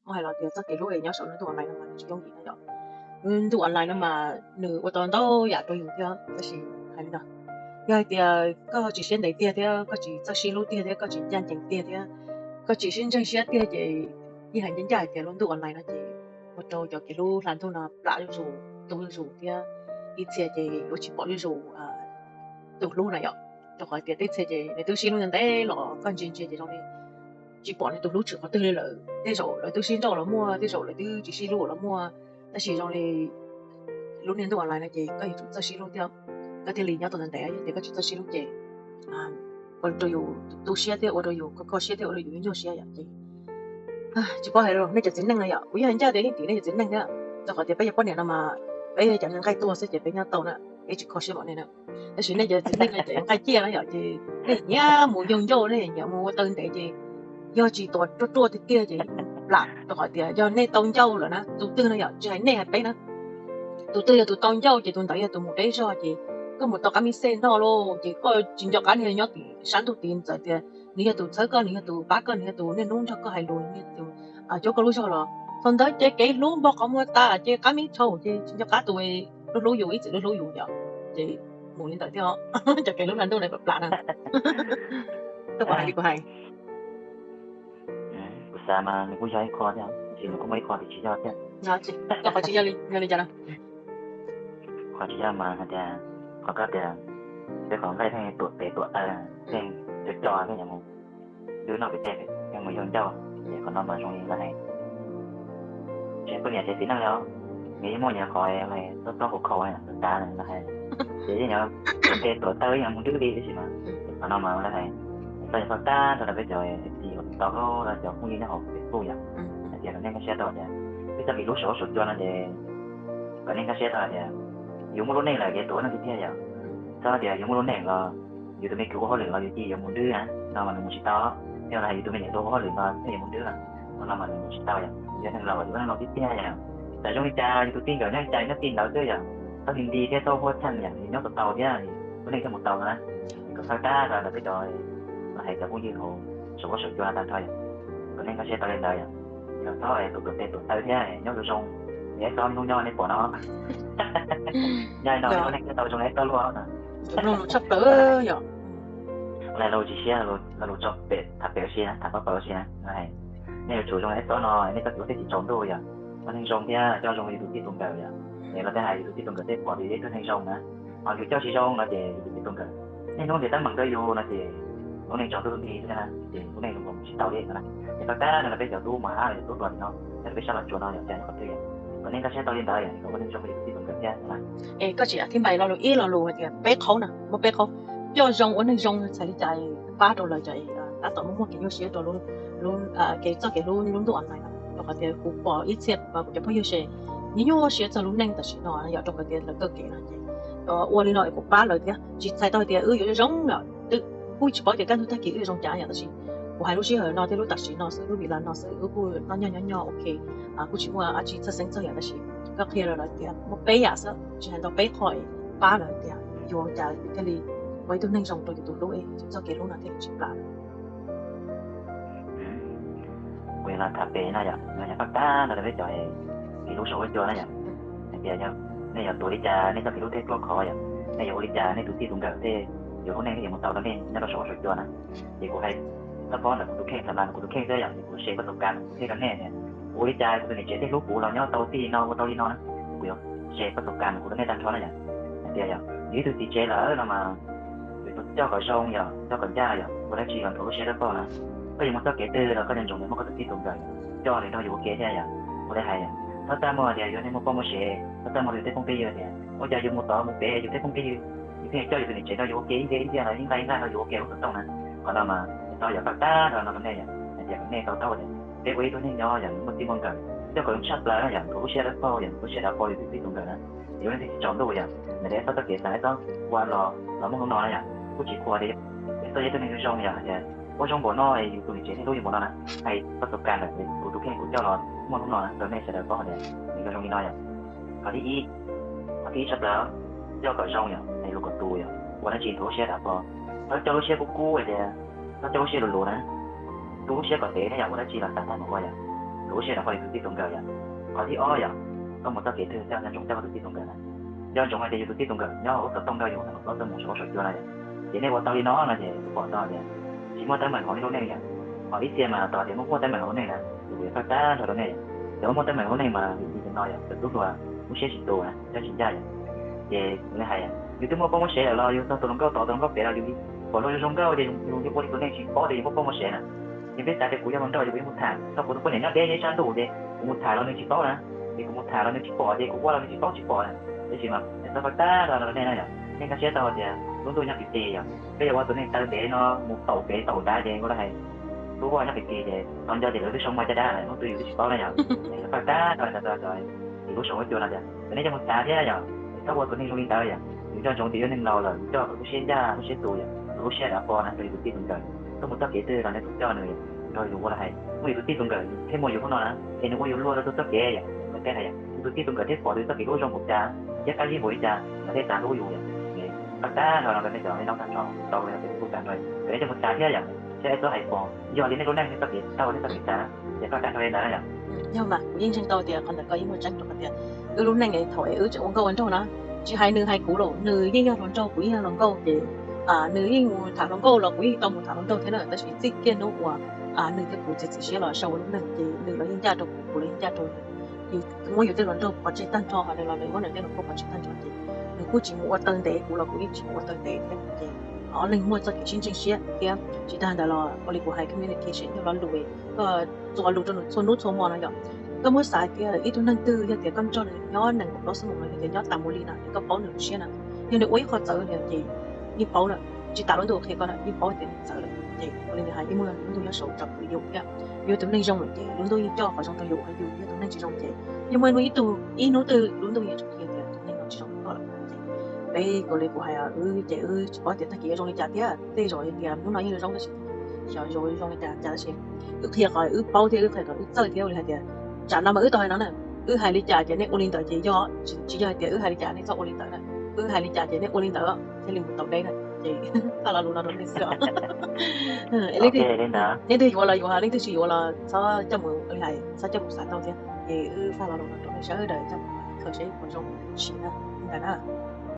Muab hais los tias txoj kev hlub nyob saum lub ntuj online no mas nws tsis yooj yim na yom. Lub ntuj online no mas nws ua tau ntau yam rau yus thiab, tab sis hais li no, yog hais tias koj tsis siab ntev tiag thiab koj tsis txawj sib hlub tiag thiab koj tsis ncaj ncees tiag thiab koj tsis sib ntseeg siab tiag ces yeej hais ncaj ncaj hais tias lub ntuj online no ces ua rau cov kev hlub hla ntuj no plam zuj zus, tu zuj zus thiab ib txhia ces yuav tsis pom zuj zus tus hlub na yom. Rau qhov tias tej txhia ces nws twb sib hlub ntev los koj ntsia ntsia ces zoo li tsis pom nws tus hlub tshwm qhov twg li lawm. Tej zaum lawv twb sib nrauj los muaj, tej zaum lawv twb tsis sib hlub los muaj, tab sis zoo li lub niag ntuj online no ces koj yuav tsum txawj sib hlub thiab koj thiaj li nyob tau ntev ntev. Yog tias koj tsis txawj sib hlub ces ua rau yus tu siab thiab ua rau yus kho kho siab thiab ua rau yus nyuaj siab yom. Ces tsis paub hais li nej cov txiv neej no yom, kuv yeej hais ncaj tias yeej tim nej cov txiv neej thiab, rau qhov tias peb yog poj niam no mas peb cov neeg nqaij tuag xwb ces peb nyob tau na, peb tsis kho siab npaum nej na. Tab sis nej cov txiv neej no ces nqaij ciaj na yom, ces nej nyiam mus yug ncauj, nej nyiam mus ua taw ntev ces yog tsis tuav ruaj ruaj tiag tiag ces plam, rau qhov tias yog nej tau ncauj lawm na, tus twg no yom, tsis hais nej hais peb na, tus twg yog tus tau ncauj ces tus ntawd yog tus mus deb zog ces koj mus tau qab mis xej noj lauj ces koj tsis nco qab niag nyob tim sab ntuj tid, txawm tias nws yog tus txhawb koj, nws yog tus pab koj, nws yog tus niaj hnub nrog koj hais lus, nws yog tus cuab koj lub zog los thaum ntawd ces kev hlub npog qhov muag tas ces qab mis tshau ces tsis nco qab tus hlub hlub yus ib txwm hlub hlub yus yom. Ces mus li ntawd thiab, cov kev hlub hla ntuj na plam plam na. Koj puas hais li kuv hais? Kuv xav mas nws kuj yog ib qho thiab, tab sis nws kuj muaj ib qho tias tsis yog thiab. Qhov tsis yog li cas no? Qhov tsis yog mas hais tias qhov koj tias peb qhov nqaij pheej tuam tes tuam taw, pheej co co pheej yuav mus dwb noj pem tej, pheej mus yug ncauj, ces qhov no mas zoo li lawv hais tsis poj niam tsev txiv neej li os. Nws yeej muaj nyias qhov tob tob khaus khaus tas lawv hais, ces yeej yuav tuam tes tuam taw yeej yuav mus dwb li tab sis mas qhov no mas lawv hais txoj yog txoj kab rau peb cov txiv uas tau hlub los cov phooj ywg nyob hauv Facebook yom, hais tias kom nej nkag siab tau tias peb txoj kev hlub saum huab saum cua no ces kom nej nkag siab tau tias yus muaj lub neej lawm ces tus ua neej tiag tiag yom. Txhob tias yus muaj lub neej los yus tus me kwv ua hauj lwm los yus cia yuav mus dwb na, no mas nws mus tsis tau. Thiab los hais yus tus me nyuam tau ua hauj lwm los thiaj yuav mus dwb na, no mas nws mus tsis tau yom. Yus neej laus los yus ua neej laus tiag tiag yom. Tam zoo li cas yus tus tij nkawm nyob ib ce nyob tij ntawd xwb yom, txhob nti nti thiab txhob huab txhaj yom, nyob tau tau thiab lub neej thiaj mus tau no na. Kom txhawb tab rau ntawm peb cov los hais cov phooj ywg hauv saum huab saum cua no tag nrho yom, kom nej nkag siab tau li ntawd yom. Los txhob tuam tuam tes tuam taw thiab nyob zoo zoo, es txhob hnub nyob nej pom no. Nyob no lub neej thiaj tau zoo li txhob luaj na. Tshaj plaws yom. Lawv lus tsis siab, lawv lus tso pem tham pem ua si na, tham pab pawg ua si na. Nej yuav tsum zoo li txhob no, nej txoj kev hlub thiaj tsis tsaus ntuj yom. Ua neej zoo thiab coj zoo li yus tus txij tus nkawm yom. Es los thiaj hais yus tus txij tus nkawm thiaj pom tias yus yog ib tug neeg zoo na. Ho yus coj tsis zoo no ces yus tus txij tus nkawm niaj hnub ntiav teeb meem rau yus no ces lub neej tsaus ntuj nti xwb na, ces lub neej zoo nkaus tsis tau li no na. Ces txhawb tab no rau peb cov tub mos ab los cov tub hluas tim no, nyob rau peb sab Los Tsuas no yom, cas nyob qhov twg yom, kom nej nkag siab tau li ntawd yom, kom ua neej zoo li yus tus txij tus nkawm thiab na. Es koj tsis thib npais lo lus ib lo lus hais tias peb qhov na, muaj peb qhov, coj zoo ua neeg zoo txhais li cas pab rau lawv cov tab tom muaj muaj kev nyuaj siab rau lub, kev txoj kev hlub lub ntuj online no. Rau qhov tias kuv pom ib txhia kuv cov phooj ywg se nws nyuaj siab txog lub neej tam sim no yom, rau qhov tias lawv kawg kev no ces ua li no es kuv pab lawv thiab, tsis txhais tau hais tias wb yuav zoo yom, kuj tsis paub tias kaj ntug tag kis wb yuav zoo cas yom, tab sis kuv hais lub sij hawm no thiab lub tam sim no xwb, lub vim las no xwb, wb kuj noj noj nyob nyob ok, kuj tsis muaj dab tsi txhawj xeeb txog yom, tab sis koj qhia rau lawv tias muaj peb yam xwb, tsis hais ntau peb qho es pab lawv tias yuav ua cas yus thiaj li ua ib tug neeg zoo rau yus tus hlub es yus txoj kev hlub no thiaj li tsis plam. Kuv yuav los tham pem no yom, no yog pab kab no rau peb cov kev hlub saum huab cua na yom. Hais tias yog nej yuav tuav li cas nej txoj kev hlub thiaj ruaj khov yom, nej yuav ua li cas nej tus txij tus nkawm thiaj yuav lub neej thiaj yuav mus tau rau nej nyob rau saum huab saum cua na. Ces kuv hais txog pab ntawm kuv tus kheej, tham mas kuv tus kheej xwb yom, ces kuv share koj tus kam thiaj rau nej tias ua li cas kuv tus niam tsev thiaj hlub kuv los nyob tau txij no ua tau li no na. Kuv yuav share koj tus kam kuv rau nej tag nrho na yom. Hais tias yog yus ib tug txiv tsev lawm no mas yus coj kom zoo yom, coj kom ncaj yom, ua dab tsi los nthuav lub siab dawb paug na. Koj yuav mus txoj kev twg los koj nco ntsoov tias muaj koj tus txij tus nkawm coj nws nrog yus ua ke thiab yom. Ua li hais yom, txhob txaj muag tias yus niaj hnub poj muaj sev, txhob txaj muag rau yus tej phooj tej ywg tias ua cas yus mus tod mus pem yus tej phooj tej ywg, yus thiaj coj yus tus niam tsev nrog yus ua ke ib ntiag ib ntiag los ib nqaij ib nqaij nrog yus ua ke lub xov tooj na. Qhov no mas txhob yog pab kab rau no rau nej yom, hais tias kom nej to taub tias peb ua ib tug neeg nyob yog nws muaj txij muaj nkawm, coj kom zoo tshaj plaws na yom, nthuav lub siab dawb paug yom, nthuav lub siab dawb paug yus tus txij tus nkawm na. Yus lub neej thiaj tsis tsaus ntuj yom, mas tias txhob txoj kev xav txhob ua los los muaj hnub no na yom, kuj tsis khuam tias yus txoj yog ib tug neeg zoo yom, hais tias ua zoo npaum no es yus tus niam tsev thiaj hlub yus npaum no na. Hais koj tus kam lawm, kuv tus kheej kuv coj los muaj hnub no na rau nej sawv daws paub hais tias nws zoo li no yom. Qhov thib ib, qhov thib ib tshaj plaws, coj kom zoo yom, hais lus kom tus yom, ua dab tsi nthuav lub siab dawb paug. Txhob coj lub siab kub kub hais tias, txhob coj lub siab luv luv na, tu lub siab kom dev na yom, ua dab tsi los xav tag mus ua yom. lub siab rau koj yus tus txij tus nkawm yom. Qhov thib ob yom, koj mus txoj kev twg coj nco ntsoov coj koj tus txij tus nkawm na. Nco ntsoov hais tias yus tus txij tus nkawm nyob hauv lub xov tooj nkauj yus mus saum huab cua no yom, ces nej ua tau li no no ces kuv pom tau tias tsis muaj teeb meem hauv nej lub neej yom. Ho ib txhia mas tau tias muaj muaj teeb meem hauv lub neej na, ces kuv yuav txhawb tag nrho rau nej yom. Ces muaj muaj teeb meem hauv lub neej mas vim li no yom, txawm tub hluas lub siab tsis tus na, coj tsis ncaj yom. Ces kuv hais, yus twb muaj poj muaj sev lawm los yus txog tus hluas nkauj tod tus hluas nkauj pem los yus pom luag zoo nkauj ces yus ua li tus neeg tsis paub tias yus muaj poj muaj sev na. Ces peb xav tias kuv yog hluas nraug yus kuv yeej mus tham, txog kuv tus poj niam nyob deb deb sab ntuj ces kuv mus tham los nws tsis paub na, ces kuv mus tham los nws tsis pom ces kuv ua los nws tsis paub tsis pom na. Tab sis mas txhawb tag nrho rau nej na yom, nej nkag siab tau tias lub ntuj nyob pem ces yom, peb yuav ua tus neeg taw ntev no mus taum pem taum dav ces ua li hais lub vaj nyob pem ces tau nco tias lawv twb sau muag caj dab lawm, hnub twg yus twb tsis paub na yom. Txhawb tag nrho rau cov yus lub saum huab cua no tias kom nej coj mus xav thiab yom, txhob ua tus neeg zoo li ntawd yom. Yus nco ntsoov tias yus neeg laus lawm, yus coj kom lub siab ncaj lub siab tus yom, lub siab dav pov na rau yus tus txij tus nkawm. Koj mus txoj kev twg los nej tus coj nws yom, nrog yus ua li hais muaj yus tus txij tus nkawm thiaj muaj yus hnub no na, es nws ua yus luag rau tus txoj kev yom. Lawv thiaj hais yom, yus tus txij tus nkawm thiaj pom tus txoj kev hlub zoo npaum cas, thiab qab zib npaum li cas, lawv thiaj xav hlub yus yom. Txhawb tag nrho no rau nej cov nej nyob tag nrho tau li no ces kuv kam nrog kom nej coj mus xav thiab yom, saib txhob hais pom yog li nej lub neej nej txoj kev taug nej txoj kev xav na, ces txhawb tag nrho li ntawd na yom. Yog mas kuv yeej ntseeg tau tias qhov ntawd koj yeej muaj tseeb rau qhov tias wb lub neej thaum es wb tseem ua nkauj ua nraug na, tsis hais nws hais kuv los nws yeej yog hluas nraug kuv yeej yog hluas nkauj ces nws yeej mus tham hluas nkauj los kuv yeej tau mus tham hluas nraug thiab na, tab sis txij kiag hnub uas nws thiab kuv txiav txim siab los sau ua lub neej ces nws los yeej ncaj rau kuv, kuv los yeej ncaj rau nws. Yus muab yus tej hluas nraug pov tseg tag nrho, ho nws los nws muab nws tej hluas nkauj pov tseg tag nrho ces nws kuj tsis mus ua taw ntev, kuv los kuv yeej tsis mus ua taw ntev thiab ces ob leeg muaj txoj kev sib ntseeg siab thiab tsis tag ntawd los ua li kuv hais communication yog lo lus koj txuas lus rau nws txhua hnub txhua hmo no yom. Koj muab xav tias ib tug neeg twg yog tias koj nrog nws nyob nees nkaum plaub xuab moos no yog tias nyob tas mus li na es koj paub nws lub siab na, yog nws ua ib qho txawv li ces yeej paub lawm, tsis tas lub ntuj qhia koj na yeej paub tias nws txawv lawm ces ua li nws hais yeej muaj lub ntuj nyob saum rau kwv yus thiab. Yus tus neeg zoo lawm ces lub ntuj yeej coj qhov zoo rau yus, ho yus yog tus neeg tsis zoo ces yeej muaj ib hnub ib tug ib hnub twg lub ntuj yeej tseem qhia tias tus neeg no tsis zoo rau koj lawm ces peb ua li kuv hais wb ces wb tsis paub tias tag kis yuav zoo li cas thiab, tej zaum tias hnub no yeej zoo tab sis xyov yuav zoo li cas cas tab sis wb qhia qhov wb paub thiab wb qhia qhov wb txawj thiab ua li hais tias tsam no mas wb tau hais no na, wb hais li cas ces nej ua li ntawd ces yog, tsis yog hais tias wb hais li cas nej txhob ua li ntawd na, wb hais li cas ces nej ua li ntawd thiaj li mus tau deb na. Ces txoj lo lus no rau nej xwb os. Leej twg yuav los yuav, leej twg tsis yuav los txhob coj mus ua li hais, txhob coj mus xav tau thiab. Ces wb faj lo lus no rau nej sawv daws coj mus khaws seb puas zoo tsis na, li ntawd na.